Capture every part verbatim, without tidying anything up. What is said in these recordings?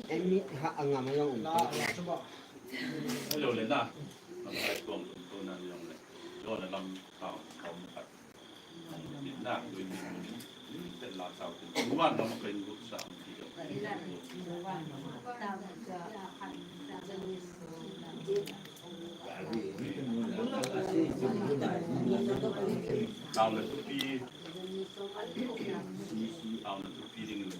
Emi ha angam ayong um ta. Hello, Lena. Ang kahit kung tutunan yung Lena lang tao, tao mo ka. Ang na, tuwing yung yung yung yung sa ang tiyo. Tao na tupi, tao na tupi ding.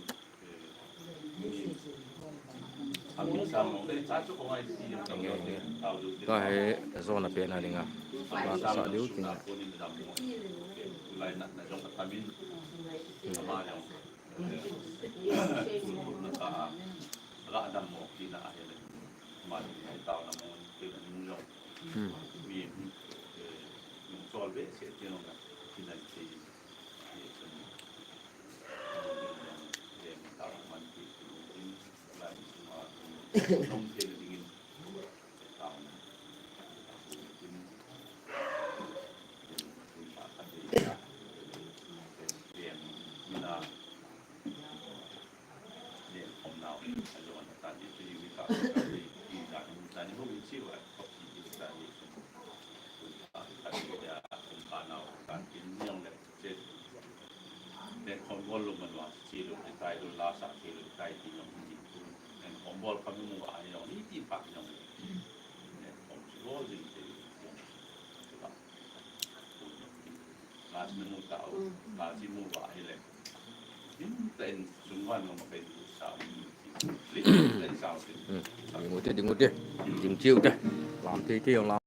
Ka he zona pena dinga. Ba ka sa liu tina. Hmm. Len khom bol lou man uva, che lou, retai lou, la sa che lou, retai ti jong hi. Len khom bol kha mu uva, hi jong hi ti pha jong. Len khom chu lou jing te jong. La chi mu ta u, la chi mu uva hi le. Din ta in sung wan ngam pen u sa u. Din ta in sa u. Hmm. Ding u te, ding u te. Ding chiu te. Lam te te lam.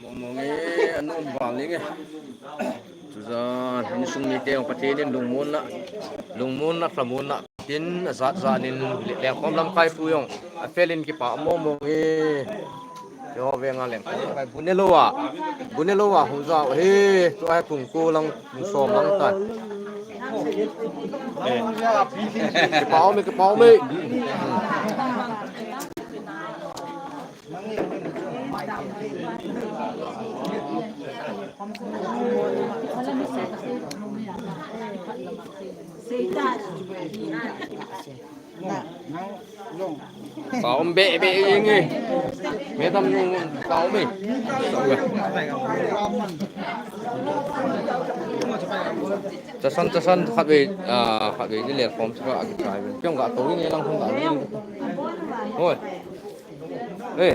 Mong mong e, anom val ning e. Chuja, insung mite jong Pathen in lungmonna, lungmonna, lhamonna tin, ajat jat in, lengkhom lamkai pu jong aphelin kipa mong mong e. Keiho venga lengkhom lamkai bu nelou a, bu nelou a hung jao hi, tua hi pung ko lang, pung som lang tai. Kipa um e, kipa um e. Kipa um behbeh jeng e. Madam jong kipa um e. Tasan, tasan, khatvei, ah, khatvei ni lengkhom saka akichai ve. Piang ga tou ni lang hung ga ni. Hoi. Ei.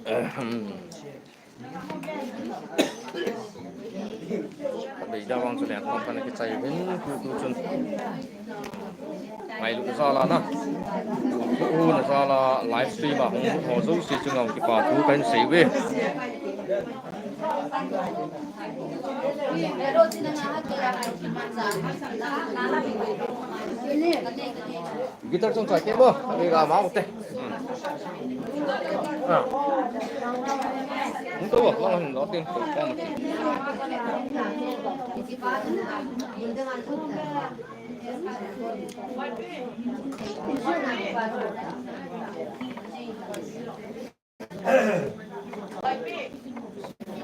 Ahem. Bei da vang chu lengkhom khat ana kichai uvin, tu, tu chun. Ngailutna jal a na. Thu na jal a live stream a hung lut ho jouse chunga kipa thu kahin sei uve. Guitar chungchang kit mo, ani ga ma u te. Hmm. Ah. Hung tou, hung tou, hung tou, hung tou.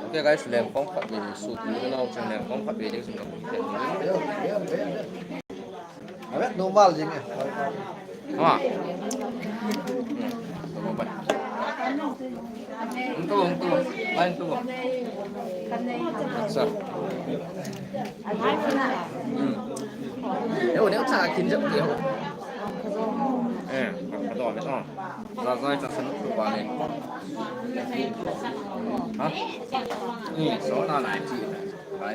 Okay guys, lengkhom khat ve, shoot ni nau chun lengkhom khat ve ding chun ka. Abe, normal jing e. Ha. Hmm. Hung tou, hung tou. Line tou. Acha. Hmm. Yo, neo cha kin jap yo. Eh, ka do me. Za zai cha san tu ba ne. Ha? Ni so na lai chi. Bai.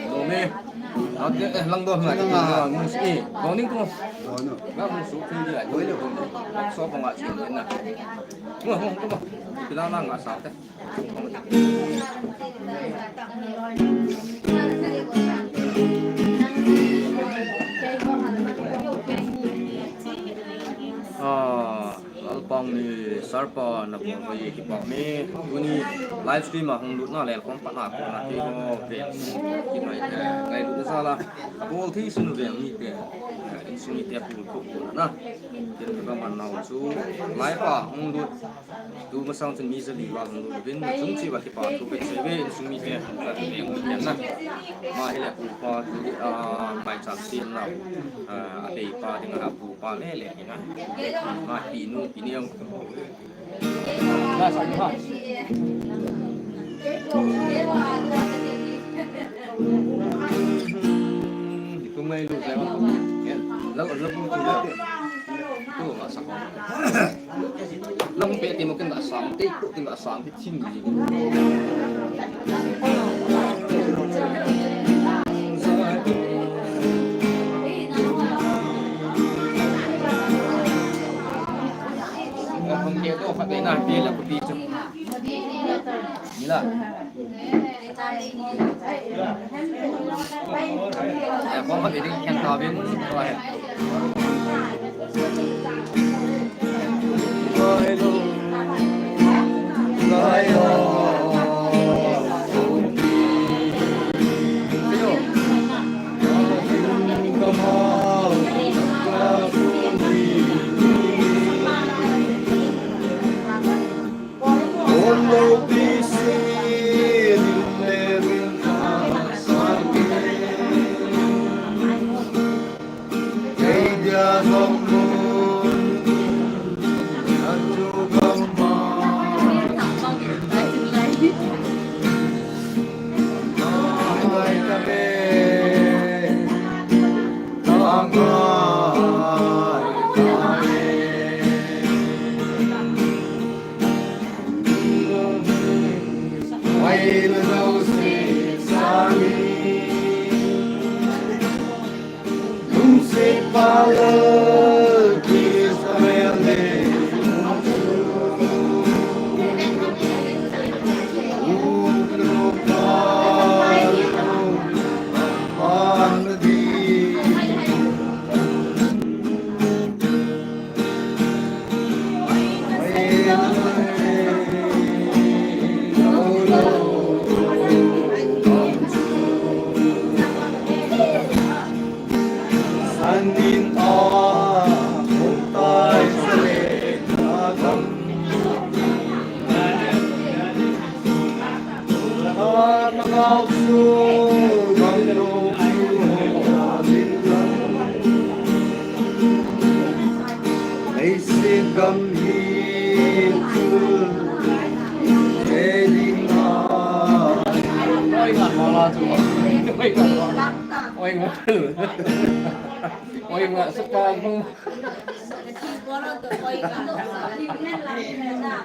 Nome. Ate, eh, lang do, lang do, eh, do ning ko. Do no. Nga mo su phi di ai. Oi lo. So ko nga chi na. Mo, mo, mo. Pila na nga sa te. Ah. Lalpa ni serpa na bol vai kipa me. Tuni live stream a hung lut na lel khom pat na ko na ti ko ve. Ki mai, eh, ngailutna jal a. Bol thei sun ve mi te. Eh, insung mite pul ko na. Tin ka man nau chu. Live a hung lut. Tu masang chun mi jali va hung lut vin. Chung chi va kipa thu pe se ve insung mite. Ka ve ngu na. Ma hi le pu pa tu, ah, mai chak sin na. Ah, a pe pa ding a pu pa le le na. Ma pi nu pi neo. Na sa ha. Di ko ngai lu sa ma. Yan. Lal, lal pu tu la. Tu ma sa. Lang pe ti mo ken da sam te, tu ken da sam te chin ji. Hong ke to khat na pe la ko pi chu. Ni la. Eh, bom hot ding khen ta vin. Ko he. Lai lo. Lai lo.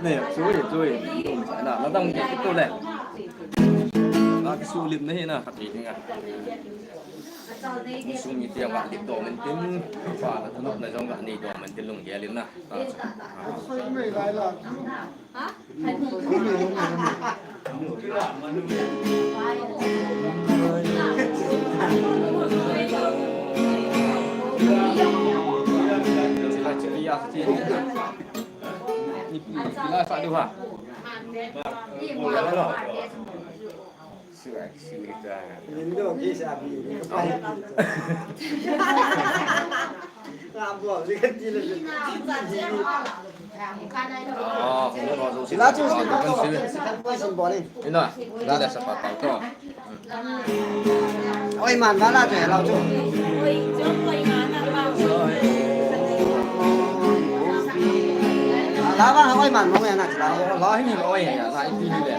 Nè, chú ý, chú ý. Nè, nó đang nhảy tiếp tục này. Nó cái số lim đấy nè, phát triển nè. Sung iti ang lim do men tin, pa na thanop na jong ga ni do men tin lung ge lim na. Oi, man, ba la te, lau chu. La ba, oi, man, mo ya na, la, la, hi ni, oi, ya, la, i pi ni le.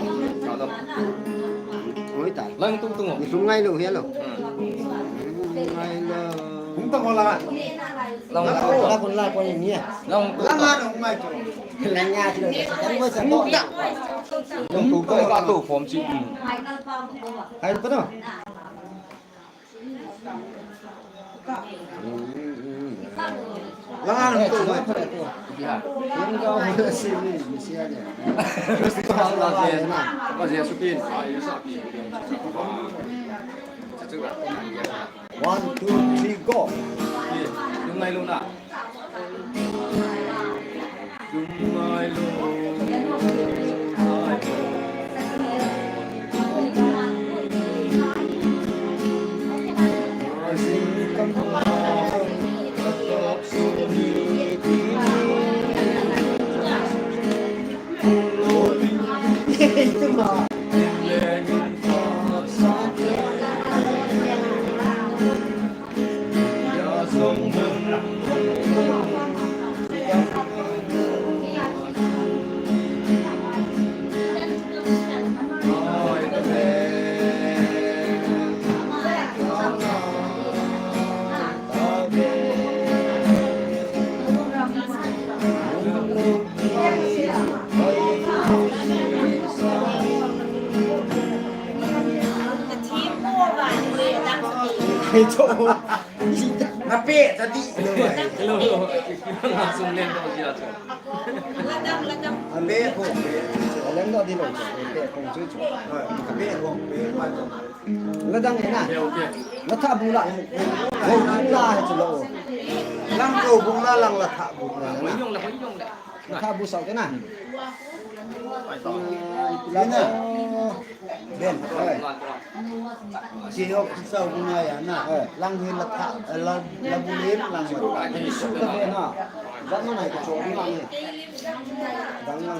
Oi, ta. Lang tung tung. Ni sum ngai lo, hi lo. Ngai lo. Tung tung la. Lang tung. La kun la kun ni. Lang tung. Lang ngai lo, ngai tung. Lang ngai lo. Lang tung tung la tu form chi. Hai pa no. One, two, three, go. Hello, hello. Sum len do jia chu. Len do di lo chu. Ladang na. Okay, okay. La tha bu la. Ho la he chu lo. Lang ko bu la, lang la tha bu la. Hoi yong la, hoi yong la. La tha bu sao ke na. Ina. Ben. Si ho sao bu na ya na. Lang hi la tha, la, la bu le lang la tha. Su ka ben na. Dang na nai ka cho bu na ni. Dang na.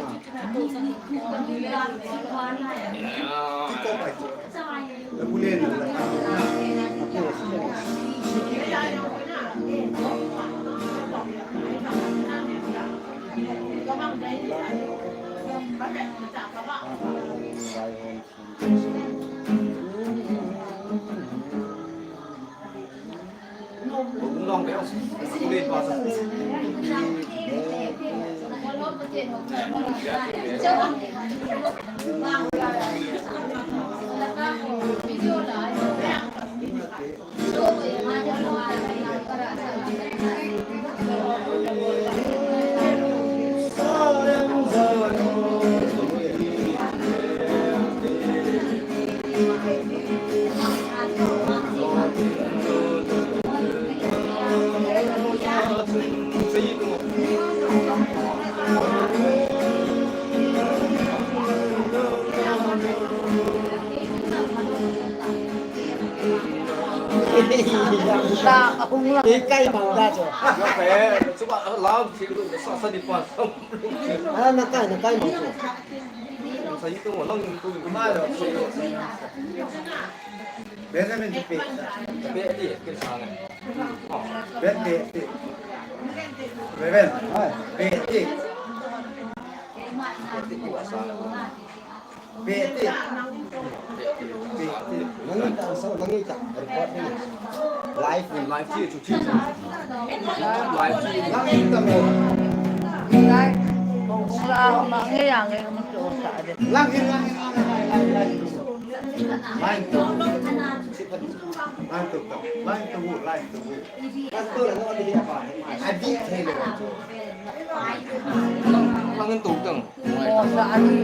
Ta hung lang. Ei kai mang da chu. Yo pe, chuba lam thik lu sa sa di pa. Ala na kai, na kai mang chu. Benjamin ti pe. Pe ti, ke sa ne. Ben pe ti. Reverend. Pe ti. Pe ti. Pe ti. Nang ta sa, nang ta. Record ni. Live ni. Live ti, chu ti. Live ti. Nang ta mo. Live. Kung, kung la, ma, nge yang, nge, mo, sa, de. Lang, lang, lang, lang, lang, lang. Line two. Line two, line two, line two. Line two. Adi thei le. Lang, lang tu tang. Oh, sa adi.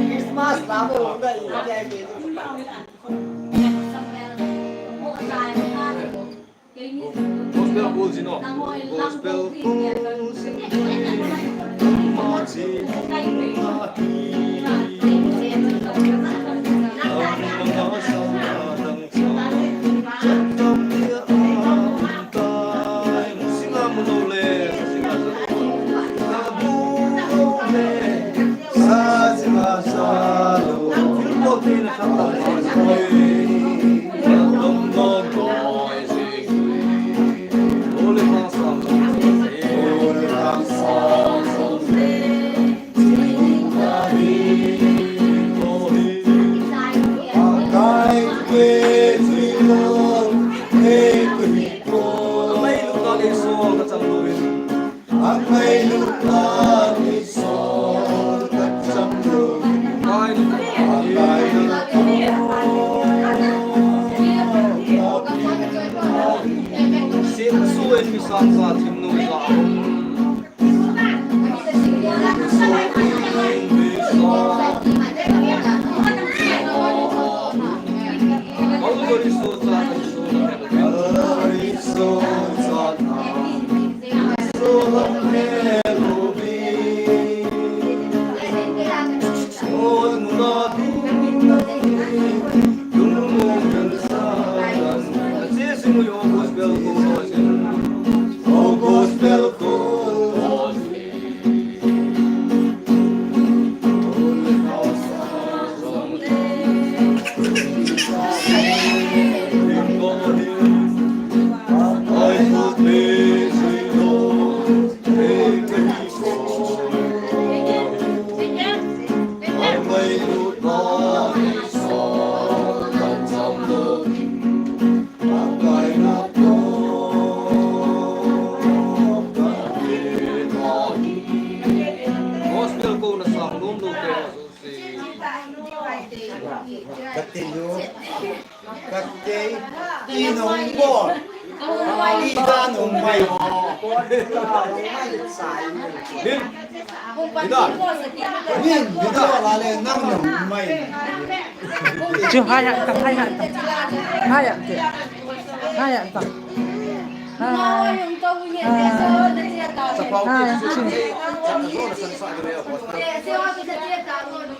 Christmas la mo da i. Gospel Gold Zino. Gospel Gold Zino. Gospel ko na sang nom nom te. Kati nu. Kati. Ino bol. Ida nung mai. Ida. Ida la le nang nung mai. Chu hai ha ta, hai ha ta. Hai ha ta. Hai ha ta. Hai. Hai. Hai.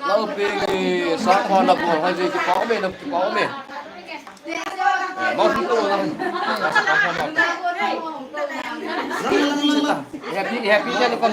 Lau pi ni sa pa na ko hai ji ki pa me na ki pa me. Happy, happy Delhi kon.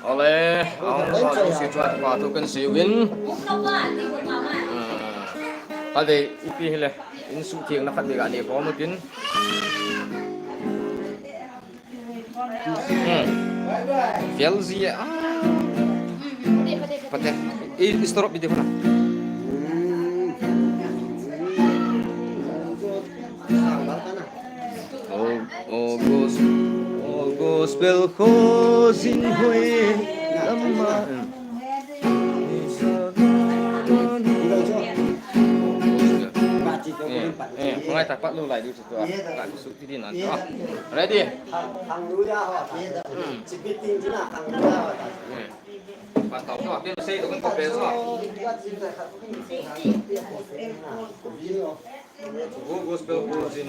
Ale, ang sa si chuan pa tu kan si win. Kade ipi hile in su thiang na khat de ga ne ko mutin. Hmm. Fiel zi ah. Pate. I, i stop video na. Hmm. Sang bal ka na. Gospel khojin hoi lama. Eh, eh, ngai ta pat lu lai du chu tua. Ka su ti din an. Ah, ready? Hmm. Pastor, tua, ken sei tu kan ko pe so. Go gospel khojin,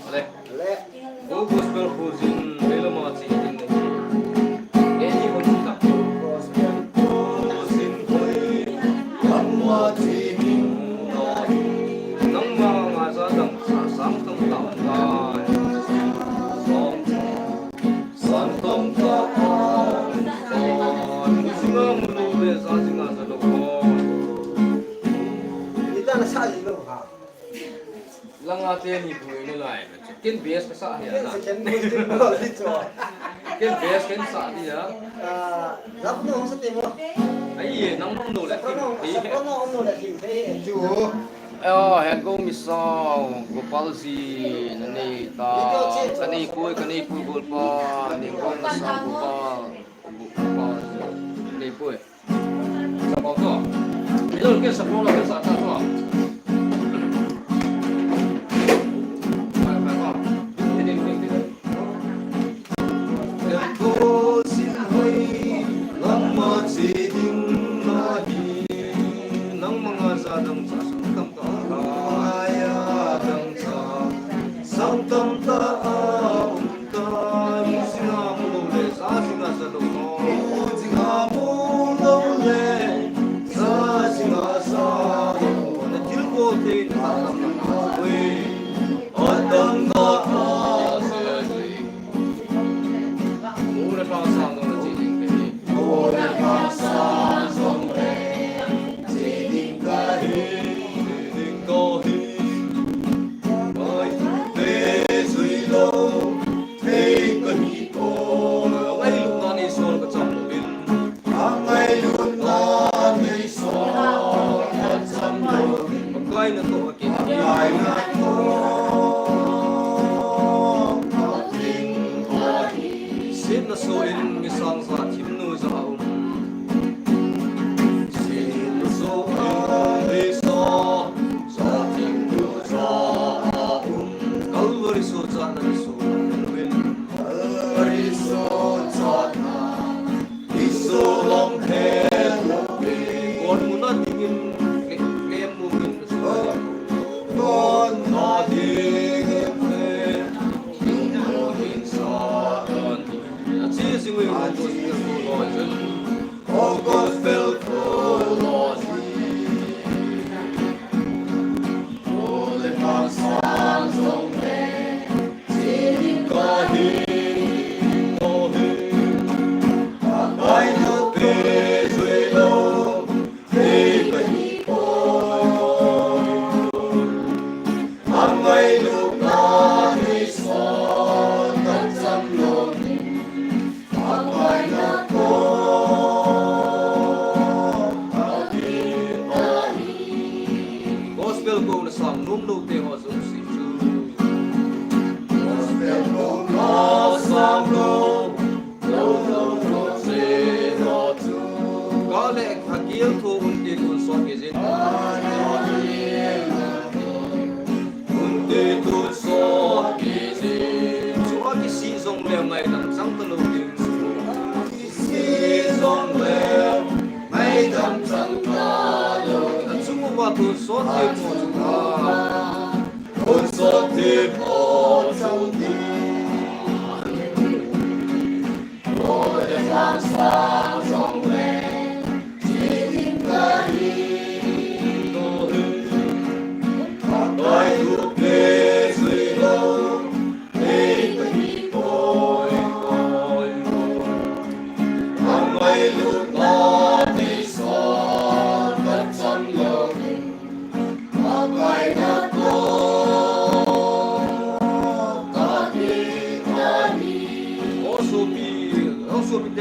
ale. Go gospel khojin, lama chi ding. Eni khojin ta. Gospel khojin, lama chi ding. Nangma ngaija dang, sang tam tam ta. Sang tam ta. Singa mulu le sa singa sa lo. Ita na sa lo ha. Langa te ni bu ni lai. Ken base ka sa hi na. Ken base ken base ken sa hi ya. Ah, lap no sa te mo. Ai ye nang no le. Sa no no le. Chu. Ayo, Hengkong Misao, Gopal ji, nanei ta, kanei poi, kanei poi, Golpa, Hengkong Misao, Gopal, Gopal, nanei poi. Sa pau to. Milo ke sa pau lo ke sa ta to. Pai, pai, pai. Ini, ini, ini. Ken khojin hoi lama chi ding ahi. Nangma ngaija dang cha sang tam ta. Ngaija dang cha sang tam ta a um ta. Singa mulu le sa singa sa lo. Singa mulu le sa singa sa lo. Na thil ko te na tam na. Oi. Adam na a sa. Ore pa sa no chi ding ke. Ore pa sa no chi ding ka hi. Ding ka hi. Mai te zui lo. Te ka hi ko. Mai lu na ni son ka cham lo bin. Angailutna nei sot acham lo. Pakai natoh akin. Pakai natoh akin. Sitna soh in mi sang ja thim nu ja um. Sitna soh in mi sang ja thim nu ja um. Kalvari soh ja na soh in. Kalvari soh ja na. Isu lam khe lupi. Kon muna dingin, ke, ke mumin. Kon muna dingin, ke, mumin sa. Achi singui, achi singui, achi singui. O gospel theology. O le pang sang song le. Gospel ko na sang nom lo te ho. Kale, agil thu unti tun sot kit jin. Unti tun sot kit jin. Chua kisih jongle ngaidam chang talou ding. Kisih jongle ngaidam chang talou. Achung uva tun sot kit mo chunga. Tun sot kit mo chunga.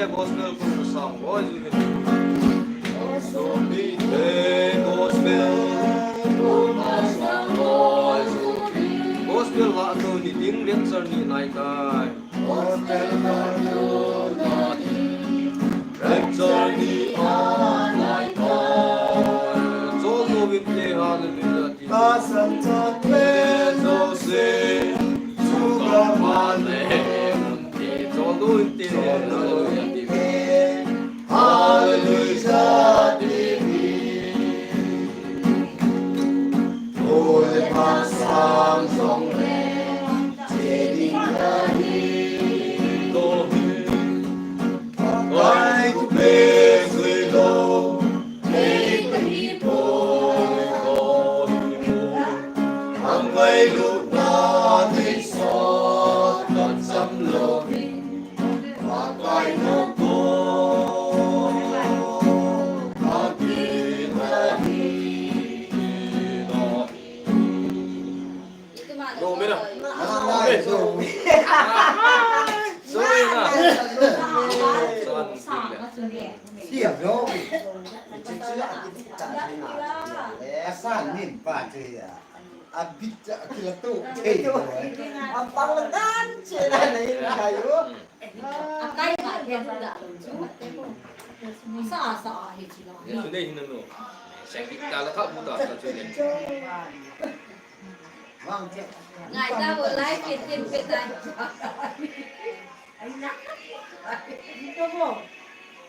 Gospel ko sang, oi, gospel. Gospel la to ni ding lecture ni nai tai.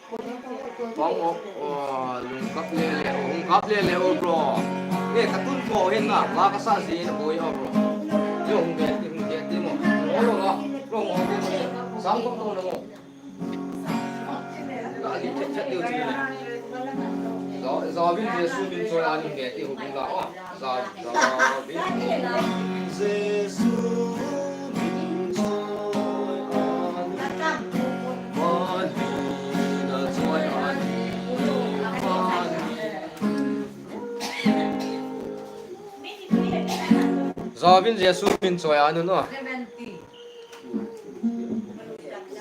Hung o, o, lung kap le le, hung kap le le o bro. Eh, ka tun ko hin na, la ka sa si na ko ya bro. Yo hung ke, hung ke ti mo. O lo la, lo mo ke mo. Sang ko to lo mo. Ka ni chat chat yo ti le. Za, za bin Jesu min choi a ni ke ti hung la. O. Za bin Jesu min choi a nu no.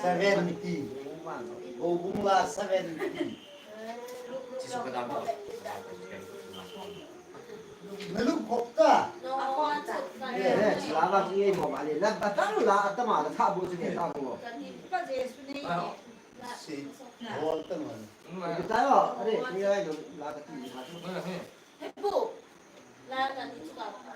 Seventy. Go bung la seventy. Jesu ka dam. Na lung khop ta. Eh, eh, chilava ki ei mo ba le, la ba ta la, atama la tha bu chu le ta bu. Si, hol ta mo. Ki ta yo, are, ni ai lo, la ka ti ma chu. He bu. La ka ti chu ka, ka.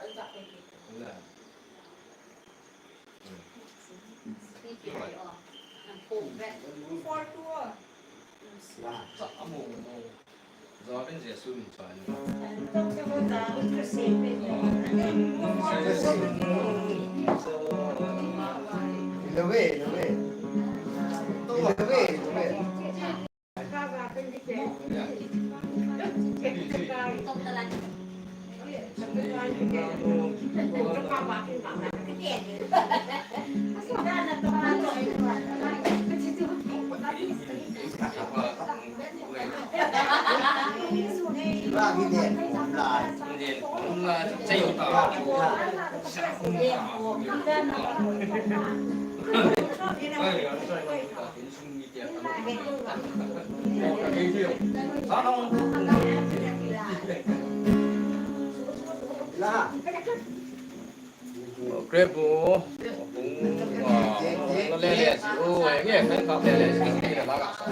Grab o. Hung, ah, la le le si. O, nge, kan ka le le si. Nge, la ka sa.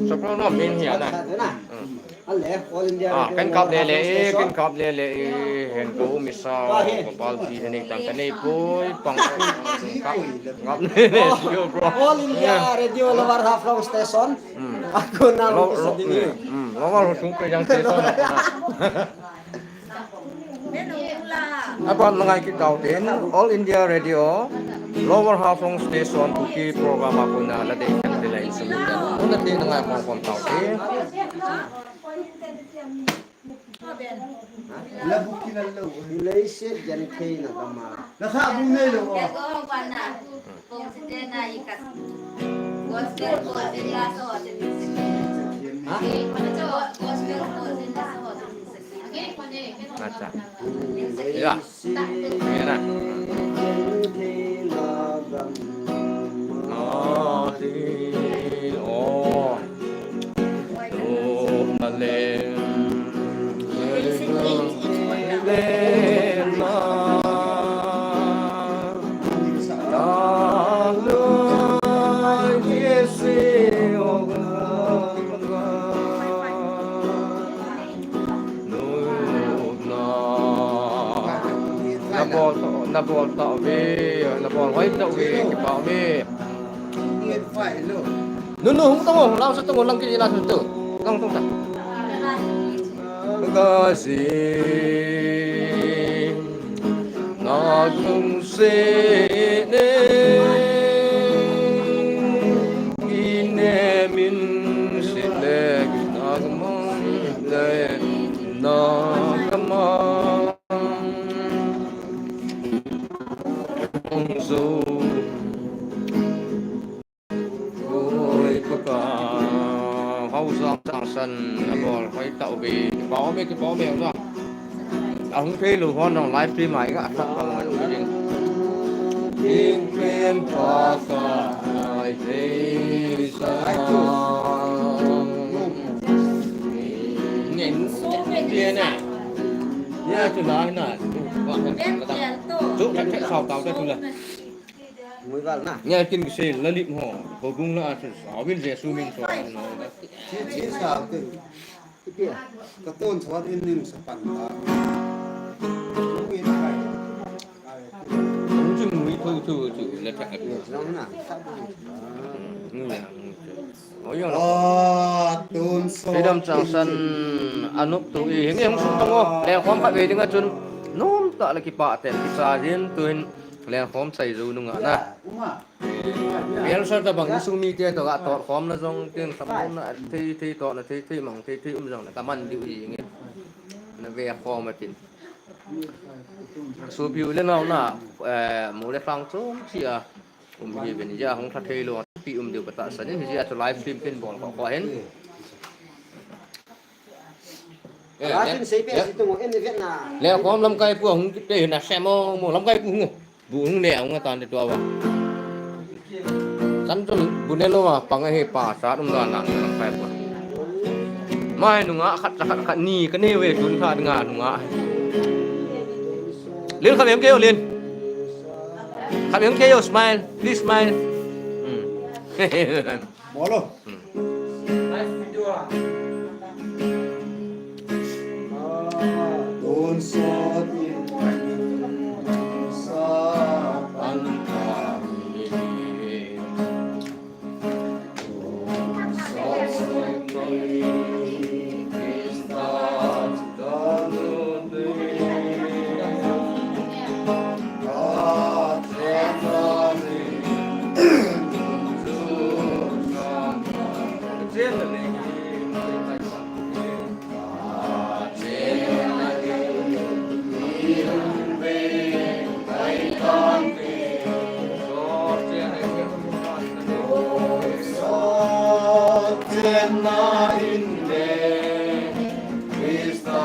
Soprano min hi ana. Ken kap le le e, ken kap le le e, hen ko misa, Gopal ji ne tang ka nei poi, pang kap, kap le le, yo bro. All India Radio Lower Haflong Station. Aku na lo, lo, lo, hmm, Lower Haflong Station. Aban na ngai kit tau tin, All India Radio, Lower Haflong Station, Kuki program a kona la dei kan te la in sum. Kona te na ngai khom khom tau tin. La bu kilal lou. Hilai se jan thei na kama. La kha bu nei lou. Ha? Acha. Ya. Mira. Ati, oh. Nabol tah, nabol tah uve, nabol hoi tah uve, kipah uve. Nunu, hung tong o, lang sa tong o, lang kini lang sa tu. Lang tong ta. Kasi nagdung sene kinemin sile nagmang le nagmang. Oi, kaka, Haojang Changsan, nabol hoi tah uve, kipah uve, kipah uve, Haojang. Ahung thei lou hon nong live stream a i ga thak bang mai uve ding. Ding pen pa ka ai thei sa. Ngen, ngen, ngen, ngen. Ya, tu la na. Wa, tu, tu, tu, tu, tu, tu, tu, Muival na. Nya kin kisei la lip ho. Houbung la a chu. Awin Jesu min chu. Chi, chi sa te. Ipi a? Ka ton chua in ning sa pan ta. Muival. Chu mui tho chu chu la ta. Yes, long na. Sa bu. Mui ya, mui chu. Oi, oi. Ah, tun so. Freedom Changsan anop tu i. Hinge hung sung tong o. Lengkhom khat ve ding a chun. Nom tah le kipah ten. Kisa hin tu hin. Lengkhom chai jou nunga na. Bial sa tabang insung mite toh ga tot khom na jong tin, samun na thei thei, tot na thei thei, mang thei thei um jong le ka man diu hi nge. Na ve khom a tin. Sopi u le nao na, eh, mo le fang chom chi a um hi ven ja hung tha thei lou pi um diu ka tahsan in, hijeh a chu live stream kin bol kho kho hin. Eh, la le, tin sei pe le, si tu mo en vet na. Lengkhom lamkai pu hung te hin na se mo mo lamkai pu hung. Bu hung ne hung atan te tua ba. San chun bu ne lou a pang a hi pa sa um dan na lamkai pu. Mai nunga khat sa khat khat ni ka ne ve tun kha nga nunga. Lin kha em ke yo Lin. Kha em ke yo smile, please smile. Hmm. Bolo. Hmm. Nice video ah. Don sot in sa pan kami. Don sot in Krista.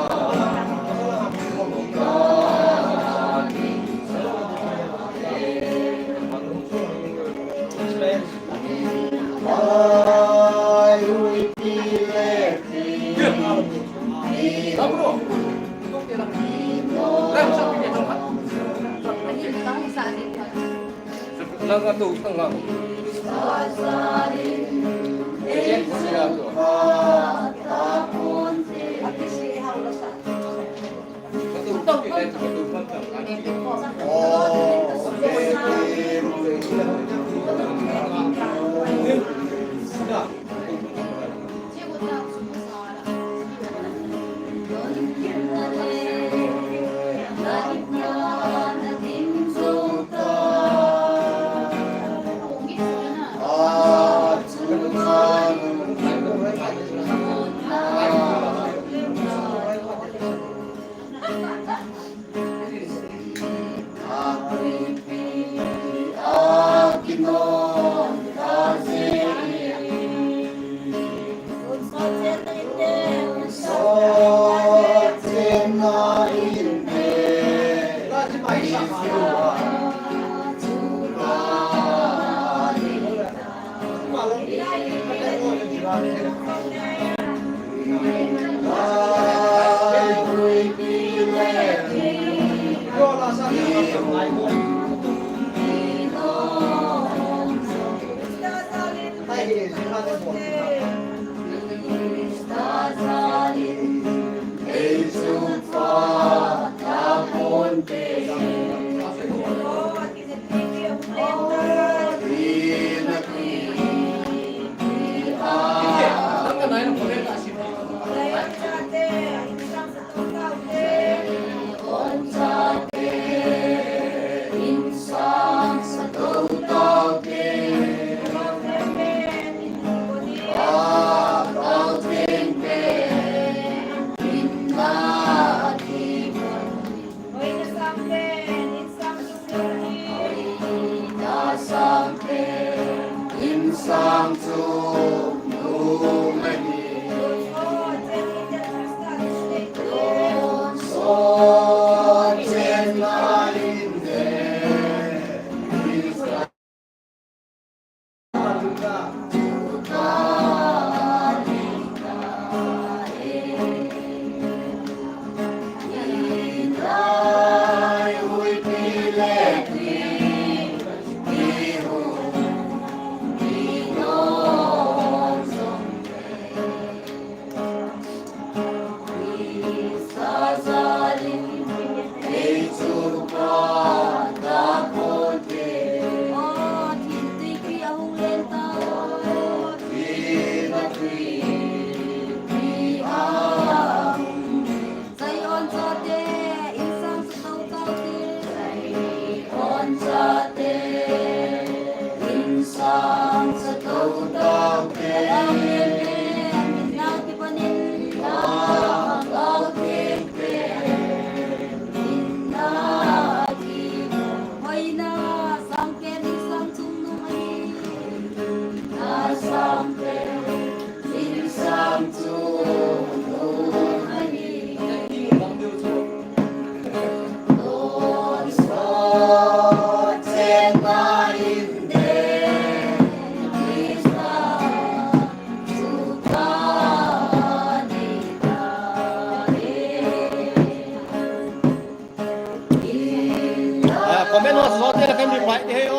Comment ho jote la kan reply te he o.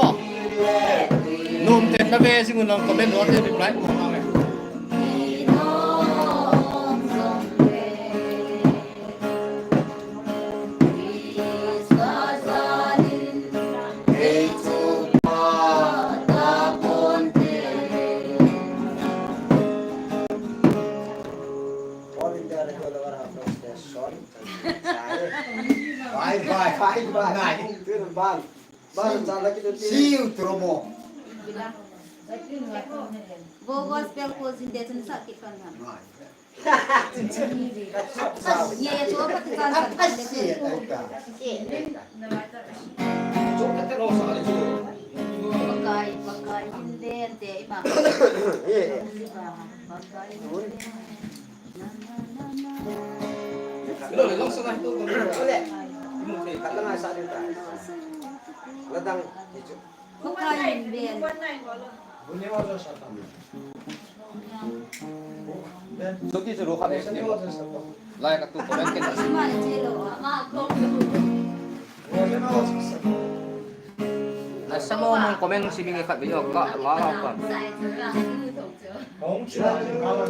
Nom ten na ve jing un lang comment ho te reply. All India Radio Lover Half Station. Bye bye. Bye bye. Bye. See you tomorrow. Bo gospel ko jin de chun sa ki pan ha. Ye ye to pa ti kan sa. Pakai, pakai in de te ima. Pakai. Joki se ro kha be se ni. Lai ka tu comment ke na. Na samo mong comment si mi nge khat video ka la la ka.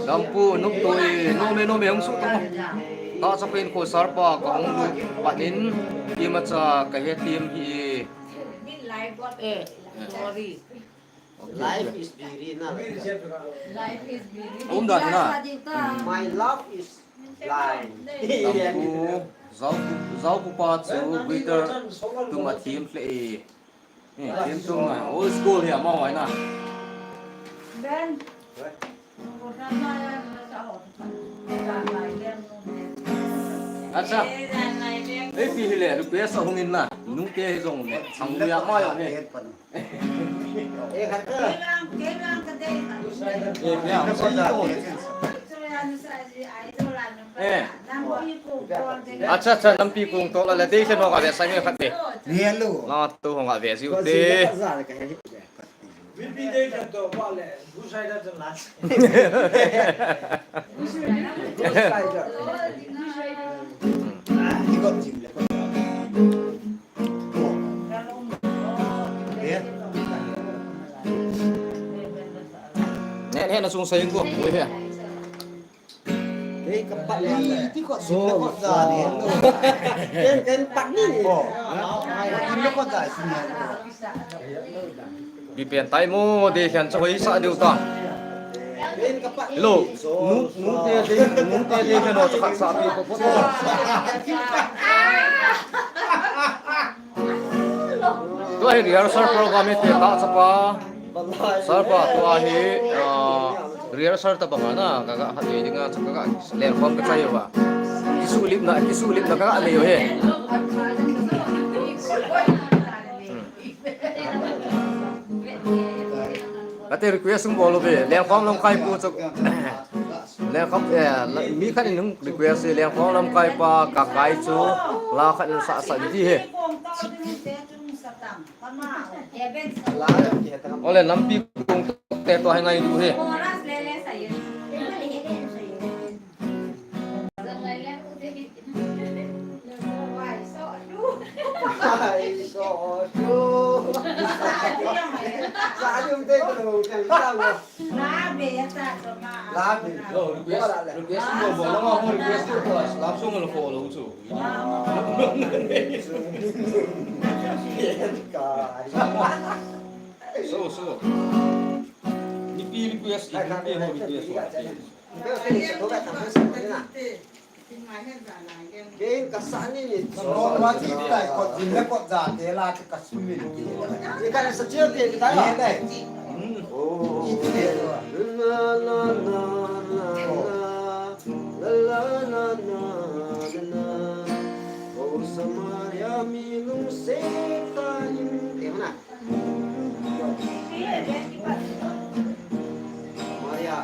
Dampu nung toi, nome nome hung su tong. Ta sa pen ko sarpa ka hung lu panin, imacha ka he tim hi. Eh, sorry. Life is very na. Life is very. Um dan na. My love is blind. Dampu, zau, zau pu pa chu greater tum a thim hle e. Eh, thim tum na. Old school hi amau ai na. Ben. Acha. Ei pi hi le, request a hung in na. Nung te hi jong. Ang ya ma ya he. Eh, khat ka. Eh, ya, ang sa to. Eh. Acha, acha, nampi kong to la le, dei se no ka ve sai me khat te. Ni lo. La to hong ka ve jiu te. Mipi dei khat to ba le, bu sai da chan la. Bu sai da. Ni ko jim le ko. Ko. Ye. Ne, ne, na sung sai ko. Ko he. Kei ka pat ni, ti ko sim le ko ja ni. Ken, ken pat ni. Ko. Sim le ko ja sim le. Bi pen tai mo, de khan cha hoi sa diu ta. Ken ka pat ni. Hello. Nu, nu te de, nu te de khan o cha khat sa pi ko ko. Tua hi rehearsal program hi te ta chapa. Sir pa, tua hi, ah, rehearsal ta banga na, ka ga hat ding a, ka ga lenkhom ka chai uva. Kisulip na, kisulip na ka ga nei u hi. Hmm. Kate request um bol uve, lenkhom lamkai pu chu. Lenkhom, eh, la, mi khat in hung request e, lenkhom lamkai pa, Kakai chu, la khat in sa, sa di he. Ole, nampi kong te to hai ngai du he. Ai, so, so. Sa dum te ko chang chang. Labi, ya sa ko ma. Labi. Lo, request, request mo, bo, lo ma ho request ko, love song lo ko lo chu. So, so. Nipi request, nipi ho request. Kei kasah ni ni. Romantic tai, kot jin le kot ja te la te kasum ni. Ni ka sa chiu te ni tai. Ni tai. Hmm. Oh. Ni te. La la la la la. La la la la la la. Oh, Samaria mi lungset tah in. Te mana. Samaria.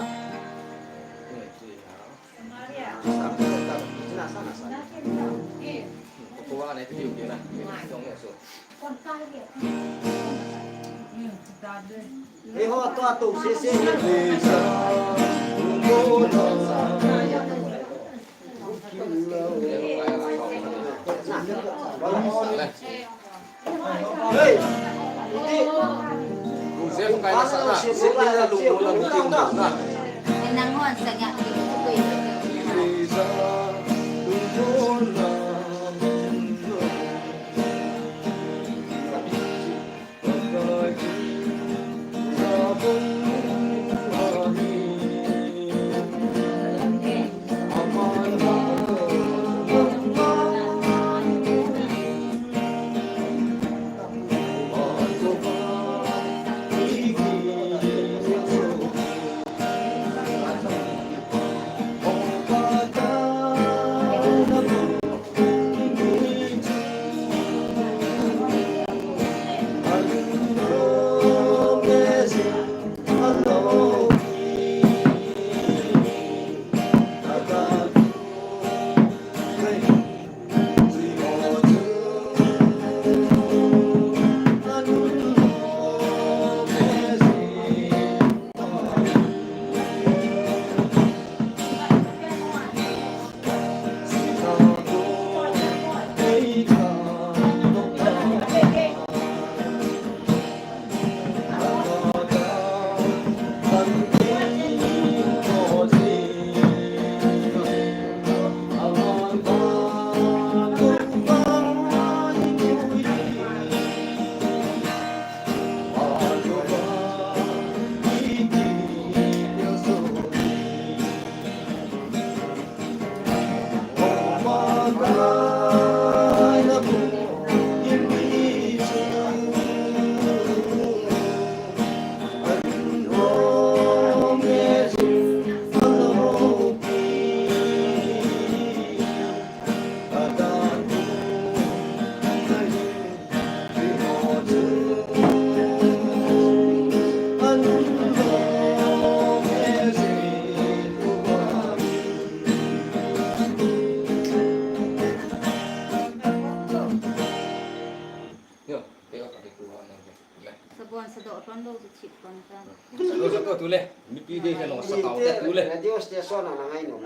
Sadoh thon lou chu thip kon ta. Sadoh, sadoh tu le. Mipi dei kha lo sa tau ta tu le. Radio station a na ngai nom.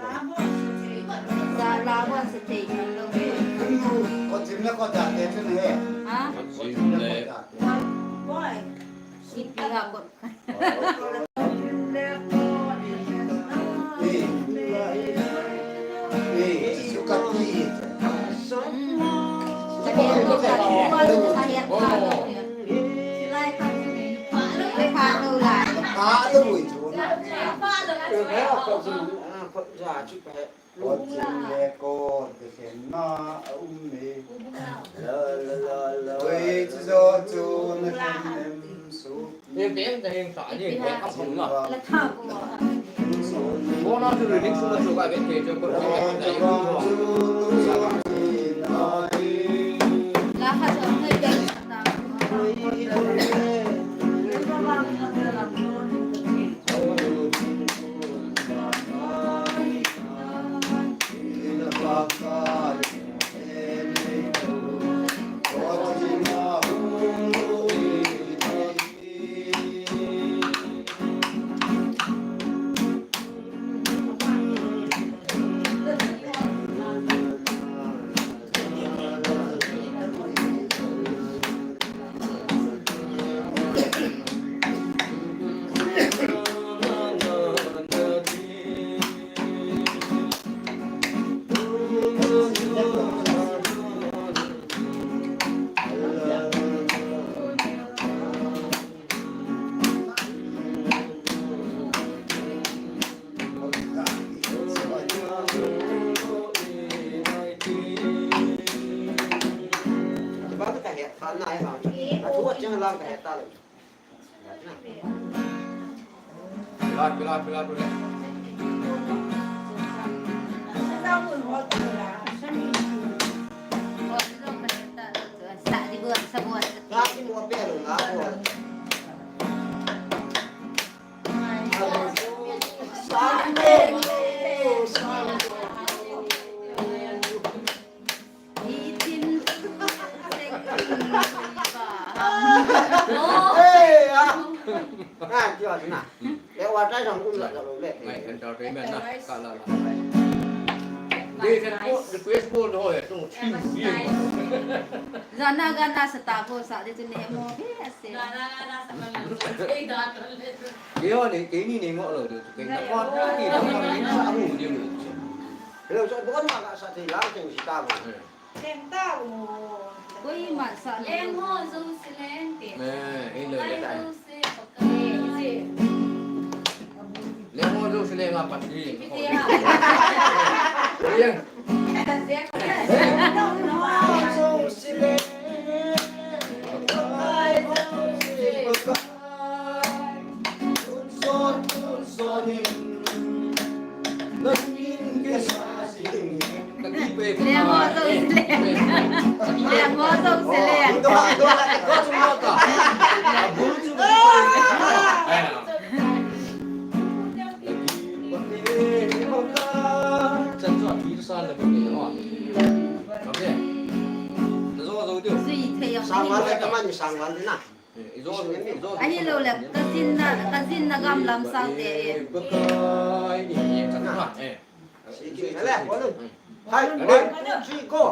Za la wa sa thei kan lou. Ko jim le ko ja te chu ne. Ha? Ko jim le. Boy. Mipi ha ko. Pilar, pilar, pilar, pilar. Hey, ah. Ah, kio na. Eh, wa tai sang um la lo le. Ngai, entertainment na. Ka la la. Dei khen ko, request bol ho he, tung chim bien. Jana gana sa ta ko sa de chu ne mo he ase. Gana gana sa ma na. Ei da to le. Kei ho ni, kei ni ni ngo lo de. Kei na ko ni na ko ni sa hu de lo. Hello, so don ma ka sa thei lang teng si ta mo. Teng ta u. Koima sa le. Leng ho jong si leng te. Eh, ei lo le. Leng ho jong si leng a pat ni. Leng. Leng ho jong si leng. Leng ho jong si leng. Sangwan le, kaman sangwan le na. Ahilou le, ka jinna, ka jinna gamlam sang te. Hai, one, two, three, go.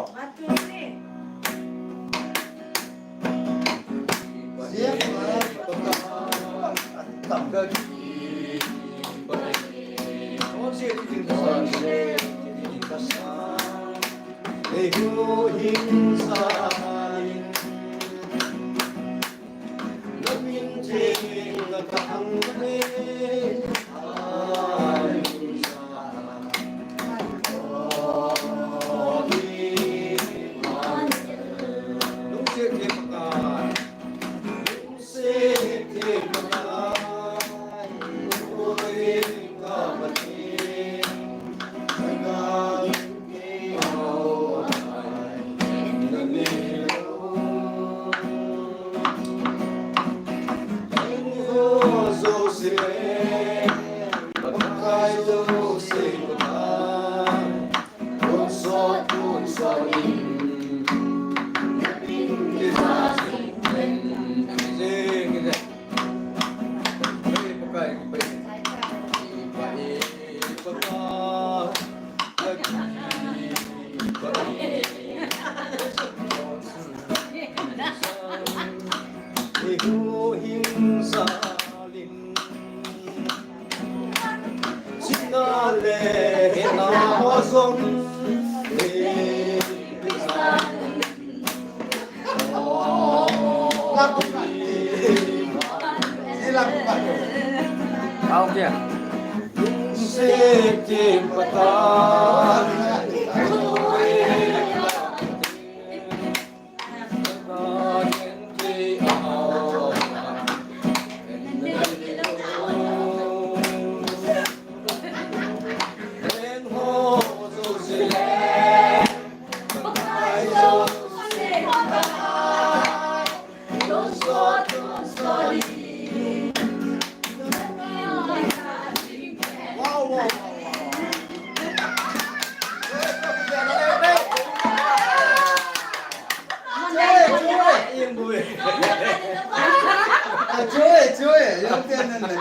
Achu e, chu e. Yong te nan nan.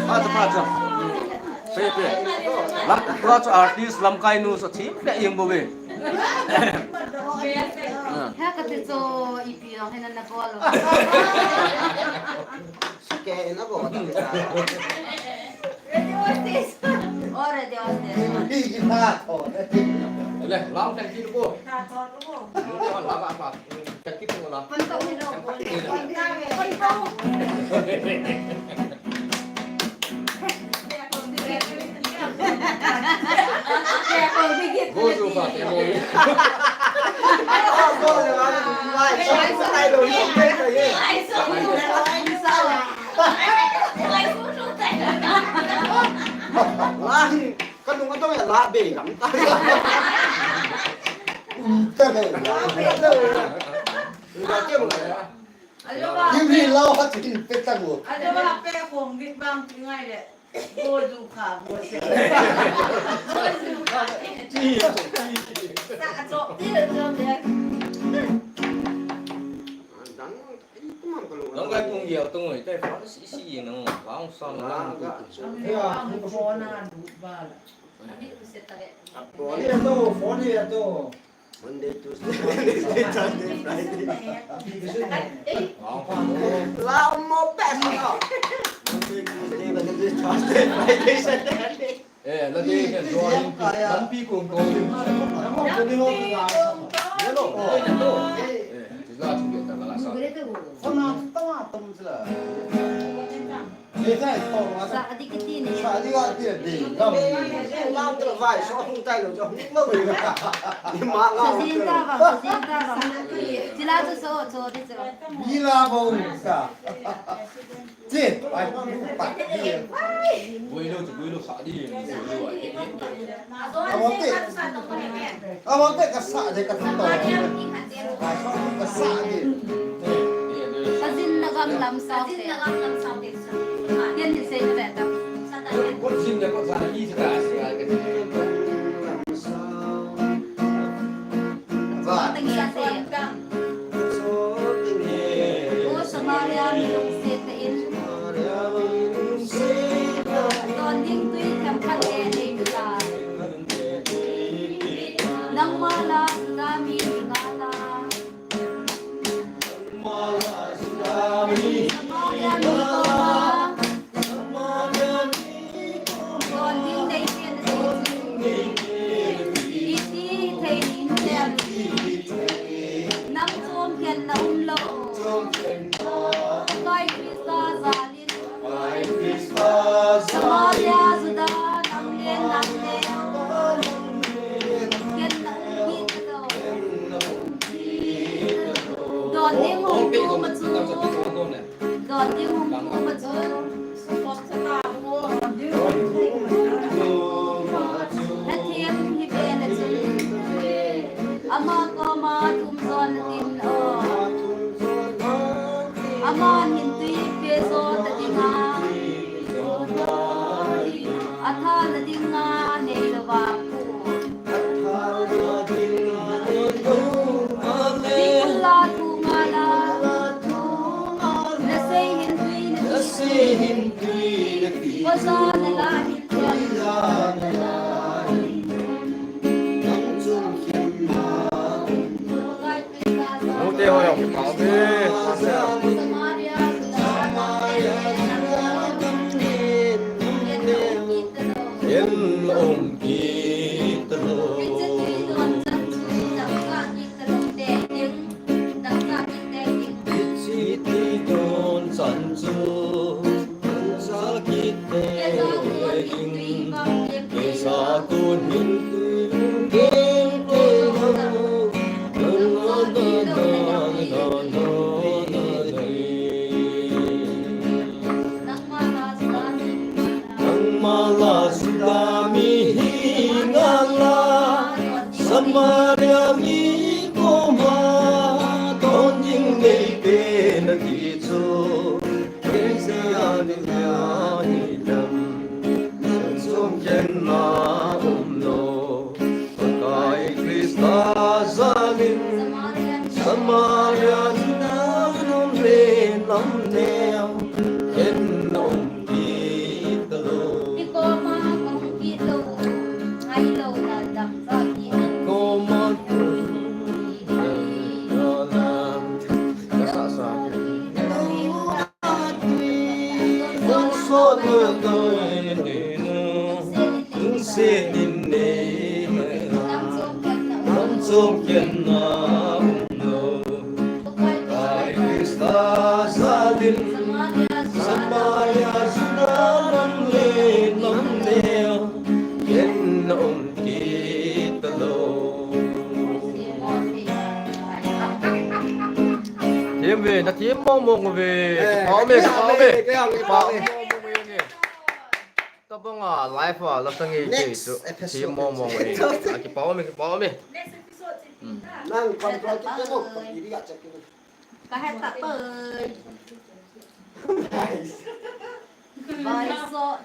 Pha chu, pha chu. Pe, pe. Lam, tua chu artist lamkai nu chu thim le ing bou ve. Ha, kati chu ipi jong hi nan na bol. Sike na bol. Already on there. Hi, hi, ha, oh. Le, lam kan ki ko. Lang. Kanung adong ya la be gam ta. Um ta le. Alo ba. Kim ri lao ha tin pe ta mo. Alo ba pe khong git bang ti ngai le. Go du kha go se. Go du kha. Chi, chi. Sa cho ti le cho de. Dang. Dang kai pung yau tung oi, tai phone si si ye nang, vang sang nang. Ya, phone na du ba la. Ani tu se ta le. Phone ya to, phone ya to. Monday, Tuesday, Wednesday, Thursday, Friday. Vang. La mo pe sa. Monday, Tuesday, Wednesday, Thursday, Friday, Saturday. Eh, la de ken drawing, lampi kong kong. Lampi kong kong. Yellow. Eh, yellow. Eh, tila chu ge ta la sa. Phone na ta ma tum sila. Sa di kiti ni. Sa di ga ti de. Ngam. Ngam tra vai so hung tai lo jo hung lo. Ni ma ngam. Sa jin ta ba, sa jin ta ba. Tila chu so, so di chu. Ni la bo sa. Che, ai, pat di. Buai lo, buai lo, sa di, buai lo, ai. Awang te. Awang te ka sa de ka to. Ai, ka sa de. Kajin na gam lam sa te. Kajin na gam lam sa te. Ken ni sei na ta. Kajin na ko sa ki sa ka sa ka. Ba. Tang sa te. O Samaria mi lungset in. Don ding tui themkhat le nei ta. Nangma la Juda mi hi ngala. Samaria mi koma. Don ding nei te na ti. Iti thei in tem. Nang chom khen na um lou. Kai Krista jalin. Samaria Juda nang le nang le. Khen na um kit lou. Don ding hung tu ma chu. Don ding hung tu ma chu. Pathen hi ve na chu. Ama koma thum jon na tin o. Aman hin tui pe jo ta ding a. Atha na ding a nei lou va pu. Ding la thu nga la. Na sei hin tui na ti. Ko ja na la hin. Mute ho jong kipah uve. Ken um kit lou. Hiche tui don chan chu. Sa kit te ding, sa kon hin tui ding te ho. Nangma la Juda mi hi ngala, Samaria mi koma don ding nei te na ti chu. Pakai Krista jalin. Samaria, Juda, nam le nam neo, ken na um kit talou. Koma um kit lou, ngai lou na dam sa ki. Koma um kit lou. Ka sa sa. Thiem ve, na thiem mong mong ve. Eh, kipah ume, kipah ume. Kipah ume. Tabang a live a la tangi ke chu. Next episode. Thiem mong mong ve. Ah, kipah ume, kipah ume. Next episode. Nang control kit mo, pagdiri a check kit. Ka het ta poi. Nice. Vai so.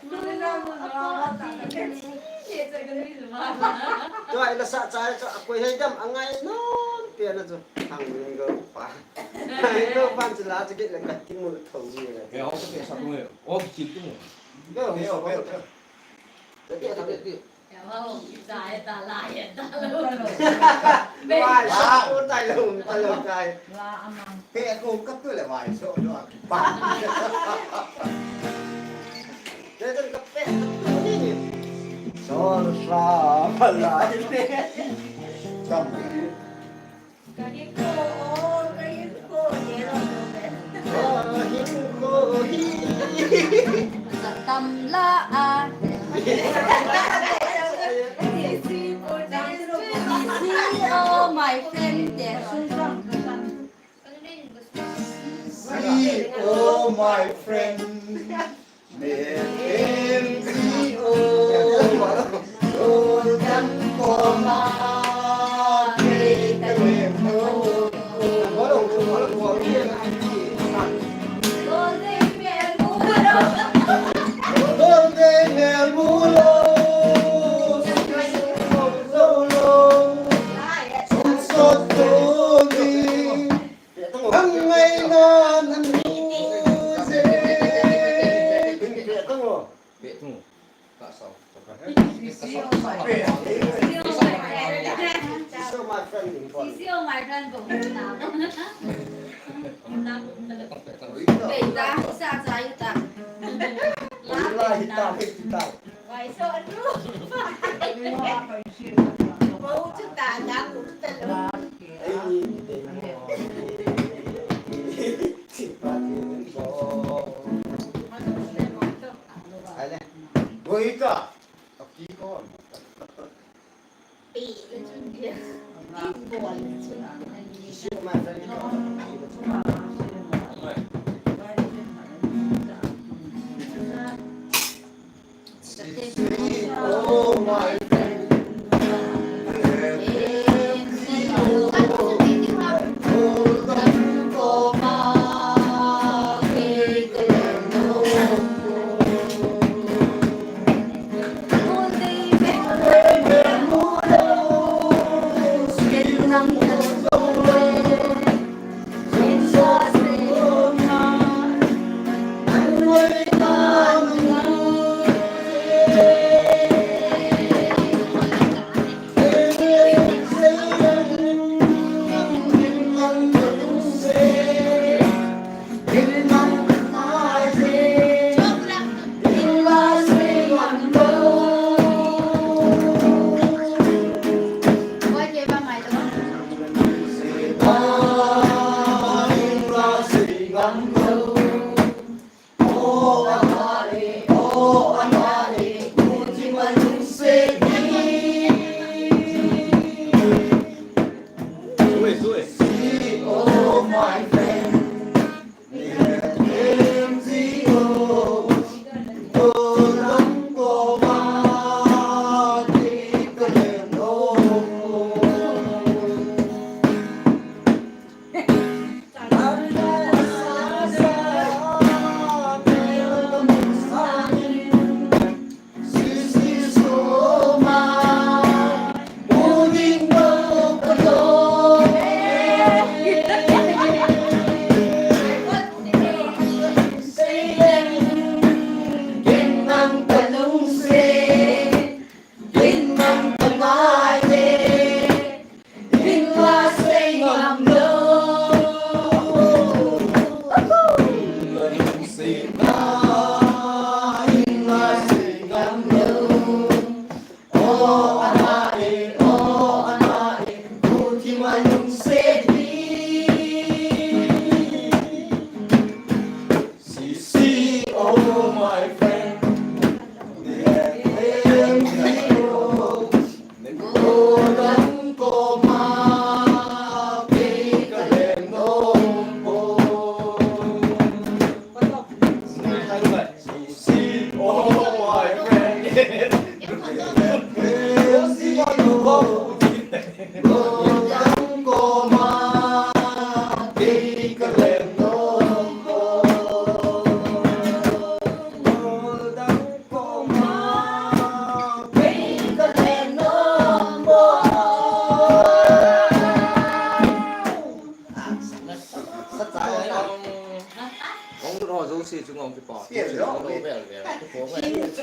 Choi la sa chai chu a koi hei dam a ngai nom pia na chu. Thang ni go pa. Ni go pan chu la chu kit le ka ti mu tho ni la. Ke ho ke sa tu. O ki tu. Go, go, go. Te te te. Vai so, tai lou, tai lou, tai. Pe ko ka tu le vai so, no, pa. Te te ka pe ka tu ni. So, sa, pa lai ne. Kam. Ka hin ko, ka hin ko, ye lo lo be. Ka hin ko hi. Sa tam la a. Sisi o, my friend, te. Sisi o, my friend. Ang ngayon ang music. Pe tu. Ka sao. Sisi o my friend. Sisi o my friend. Sisi o my friend. Sisi o my friend. Be ta, sa sa yu ta. La ta, ta. Vai so anu. Bau chu ta, ta ku ta lo. Ai le. Boy ka. Aki ko. Pi le chun dia. Pi ko le chun. Isi o my friend. Isi o my friend.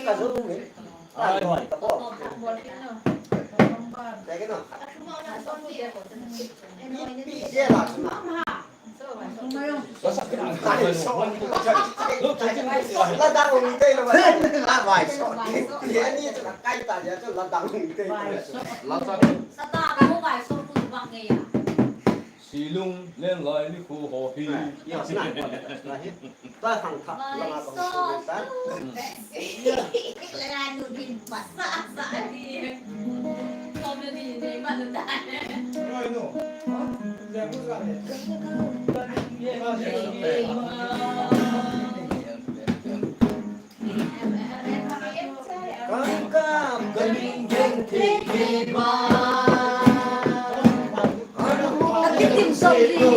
Ka zo min. Ai. Ka po. Te ke no. Ipi je la suna. Ladang ung te lo. La vai so. Ye ni chu kai ta ya chu ladang ung te. Ladang. Sata ko vai so tu bang nge ya. Silung len lai ni khu ho hi. Ya, sina. Ta khang kha, la ma kong su ta. La nu din pa sa sa di. Comedy ni ma nu ta. Oi, no. Ha? Ya, ku sa le. Kangkam kaning genthei kei ma. Kakitim sop di,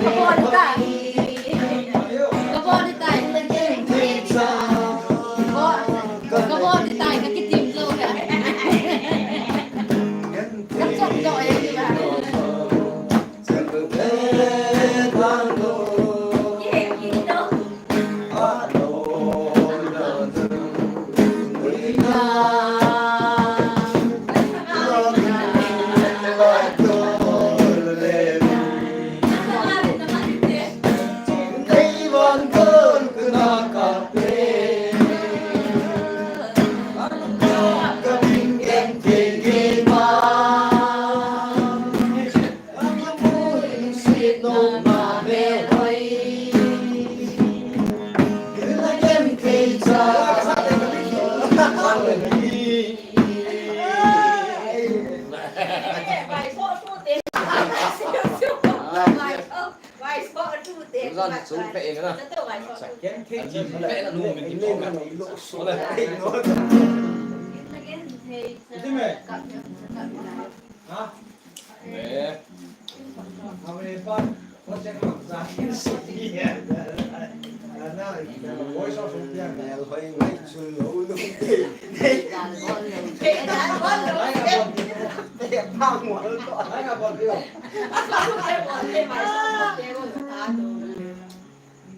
kabol tai. Kabol tai. Kabol tai, kakitim lou. Kachom lou e.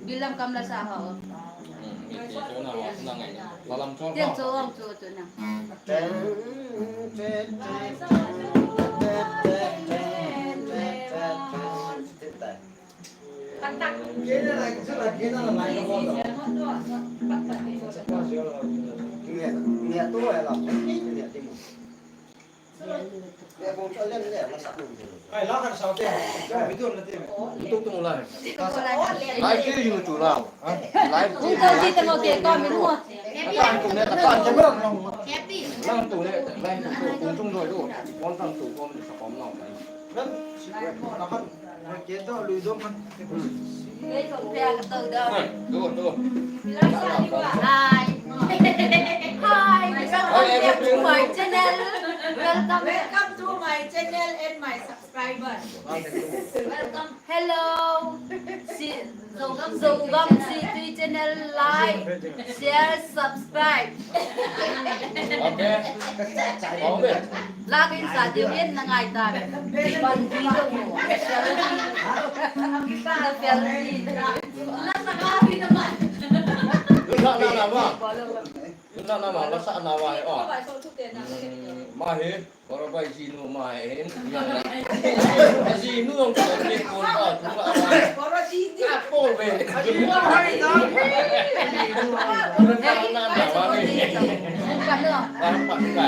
Bilam kam la sa ho. Tiang chu ong chu chu na. Ai, la kan sao te. Video na te. Tu tu la. Live ti ju tu la. Live ti. Tu tu ti te mo ke ko mi mo. Kan tu ne ta kan je mo. Lang tu ne, lang tu tu tung tu. Kon tang tu kon sa kom no. Kan. Kan. Hi. Hi. Welcome to my channel. Welcome. Welcome to my channel and my subscribers. Welcome. Hello. Si, Zogam, Zogam Situi channel like, share, subscribe. Okay. Okay. Lagin sa diu yen na ngai ta. Ban di ko mo. Na fel di. Na sa ka ri na ma. Na na na ma. Na na ma, la sa na wa. Oh. Ma he. Bora bai jinu ma he. Jinu ang ko ke ko ba tu la. Bora jinu. Ko be. Bora na na ma he.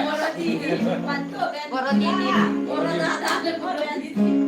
Bora jinu. Bora jinu. Bora na na. Bora jinu.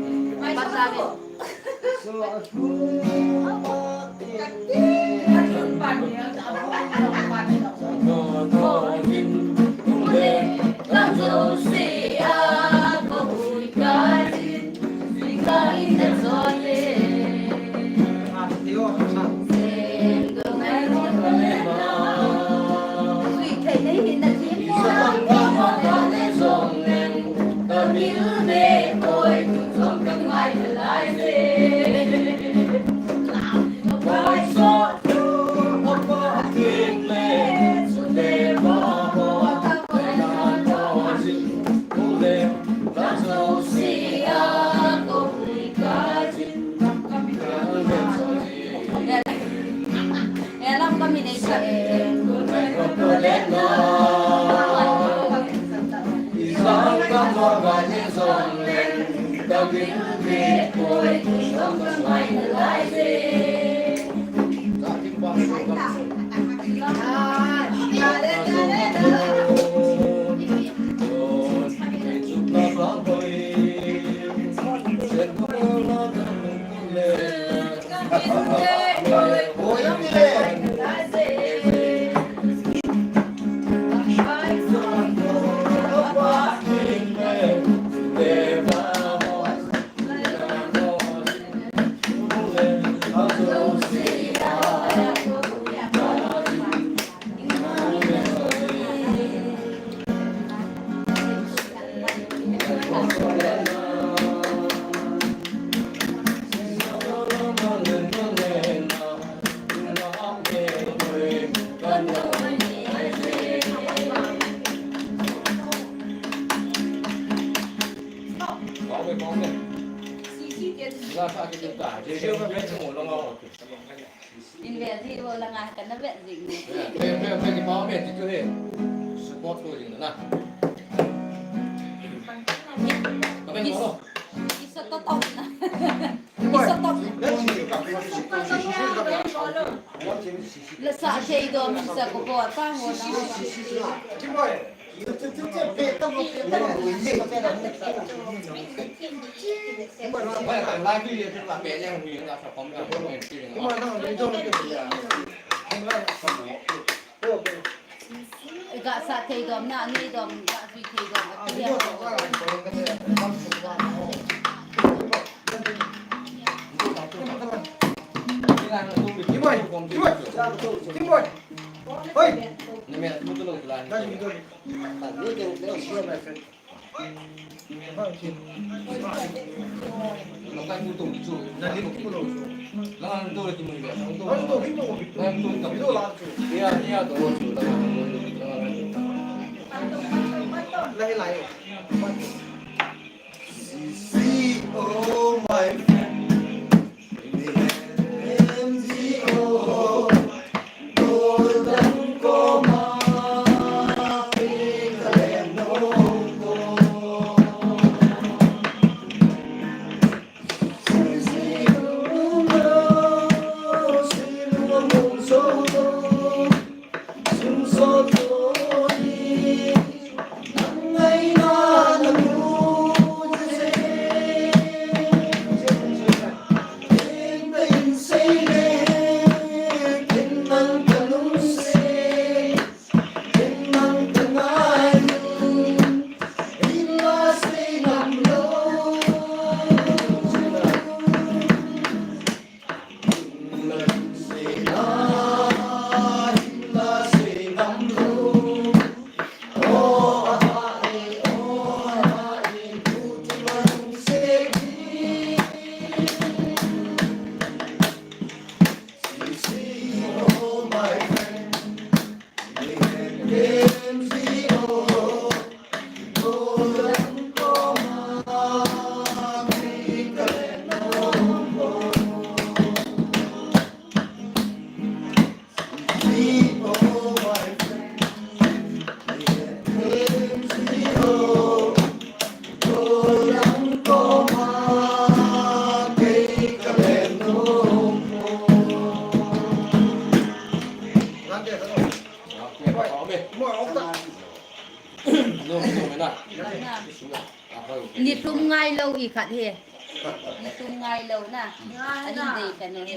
In ve ji vo langa kana ve ji ni. Ve, ve, ve, ki pa ve ti tu he. Support ko ji na. Ki sa to to na. Ki sa to. La sa thei dom sa ko pa ho na. Ga sa thei dom na, nei dom, ga sui thei dom. Hoi. Ni tum ngai lou hi khat hi. Ni tum ngai lou na. Ahin dei ka no hi.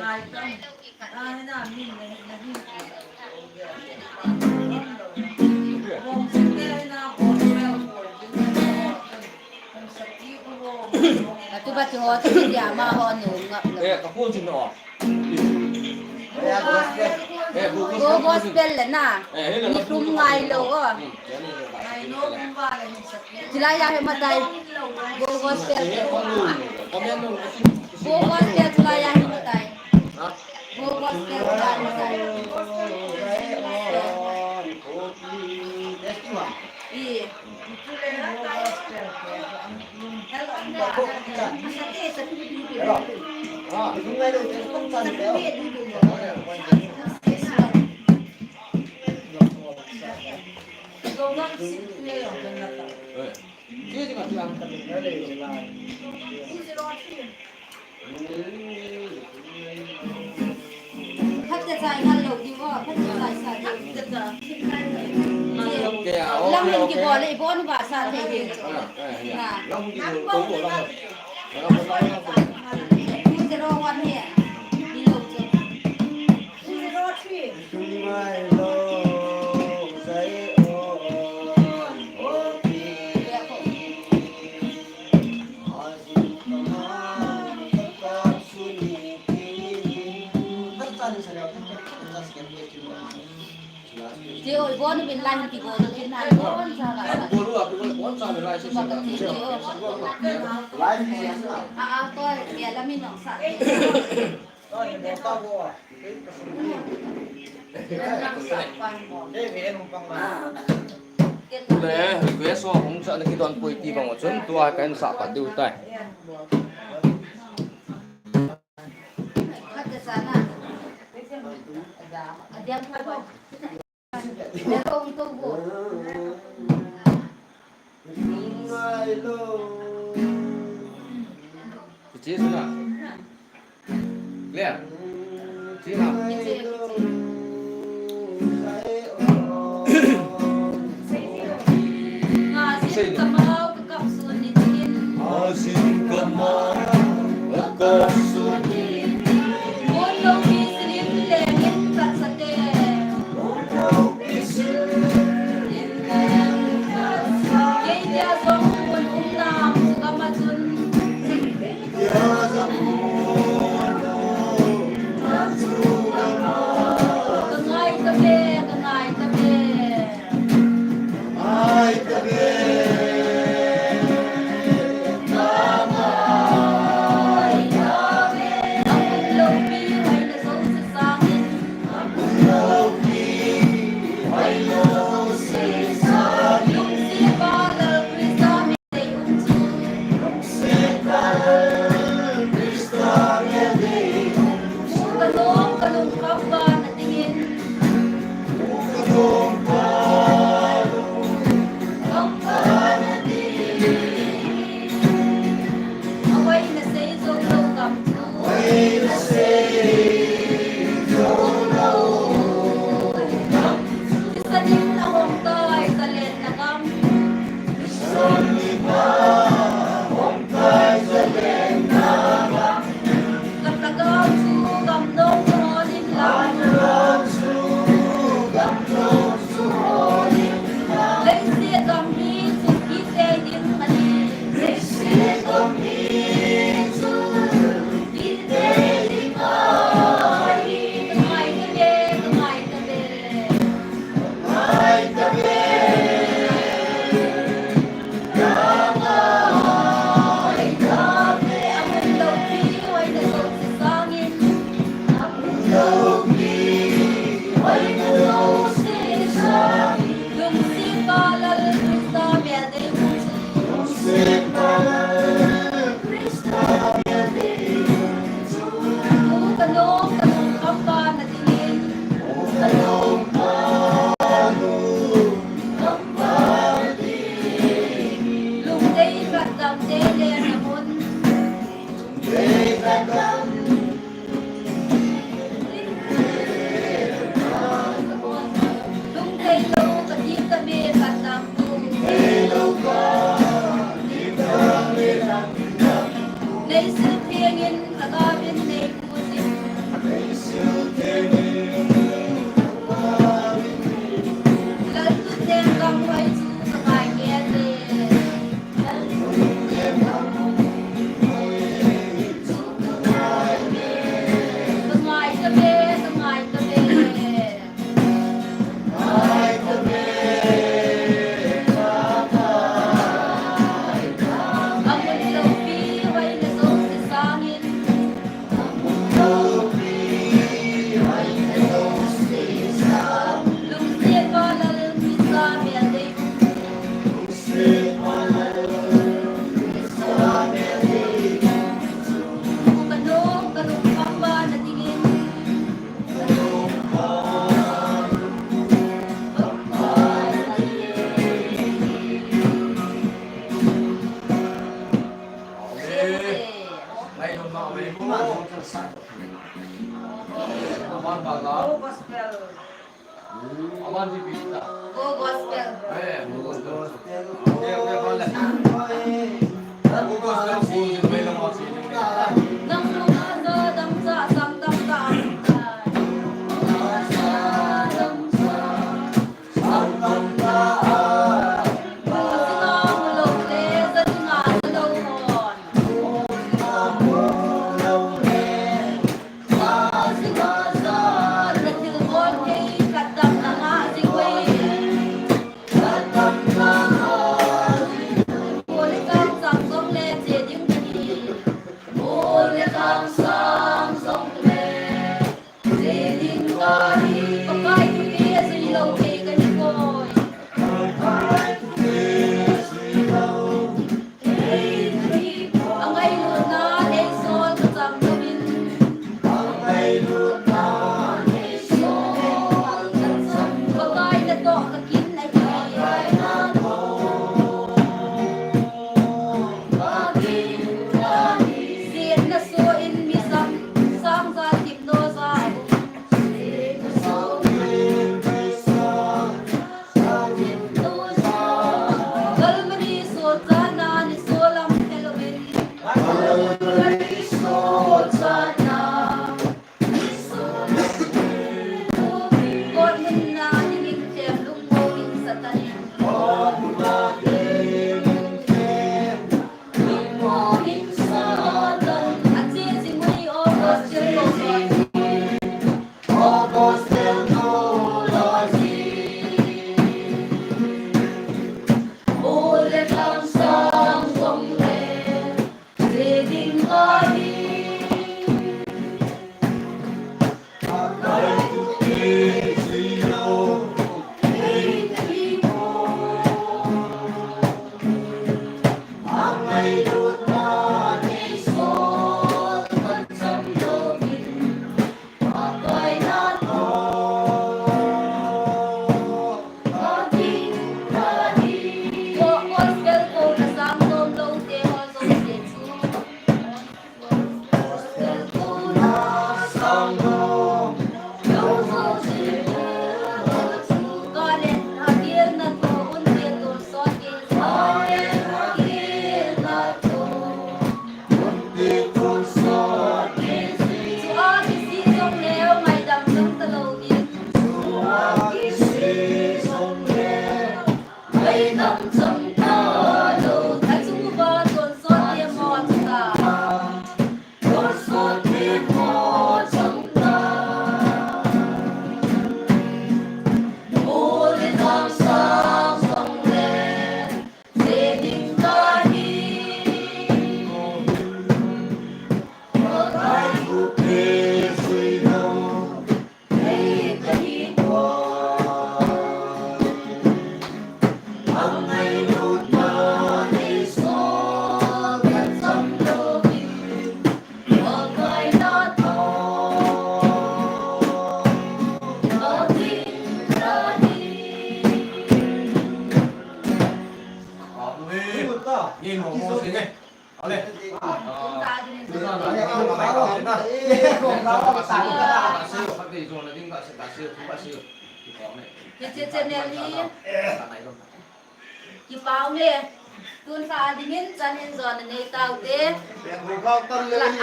Atu ba ti ho ti dia ma ho nu ngap lou. Eh, ka phone chin o. Go gospel le na. Ni tum ngai lou o. Chilai a hi matai. Go gospel. Go gospel chilai a hi matai. Go gospel chilai a hi matai. I. Phat cha chai ngal lou ding o, phat cha chai sa ding. Kei a, okay, okay. Lam in kibol le, ibon ba sa thei ding. Ah, eh, eh. Ha. Lam in kibol, kibol, lam in. Lam in, lam in, lam in. Two zero one hi. Hi lou chu. Two zero three. Ti oi, bon bin lai ti bon bin lai bon sa la sa. Bon sa bin lai sa. Ti oi. Lai ni sa. A, a, to, ya la min nong sa. Le, request ho hung cha na kidon poi ti bang chun tua kan sa pat diu tai. Kiche suna. Clear? Kiche na. Nga sin kamau kakap sun ni tin. Nga sin kamau kakap sun ni tin. Mun lo mi silim lengin katsate. Aman bala. Aman di pista. Go gospel. Eh, go gospel. Okay, okay, bala. Go gospel, go gospel, bala. Nang nung asa dam sa, sang dam sa. Hiche channel hi kipah ume. Tun lha dingin chan in jona nei taute. La,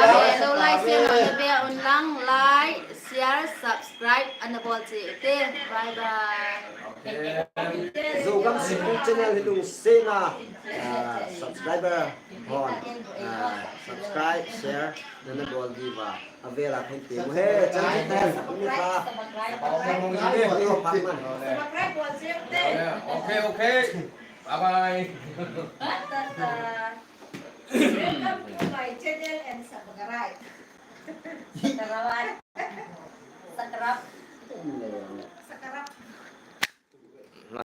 abe lou lai se na be un lang, like, share, subscribe ana bol cheh ute. Bye bye. Zogam Simpu channel hi lungsetna, ah, subscriber hon, ah, subscribe, share nana bol diuva. Avela khen te mu he, chan te, umi ta. Okay, okay. Bye bye. Welcome to my channel and subscribe. Subscribe. Subscribe.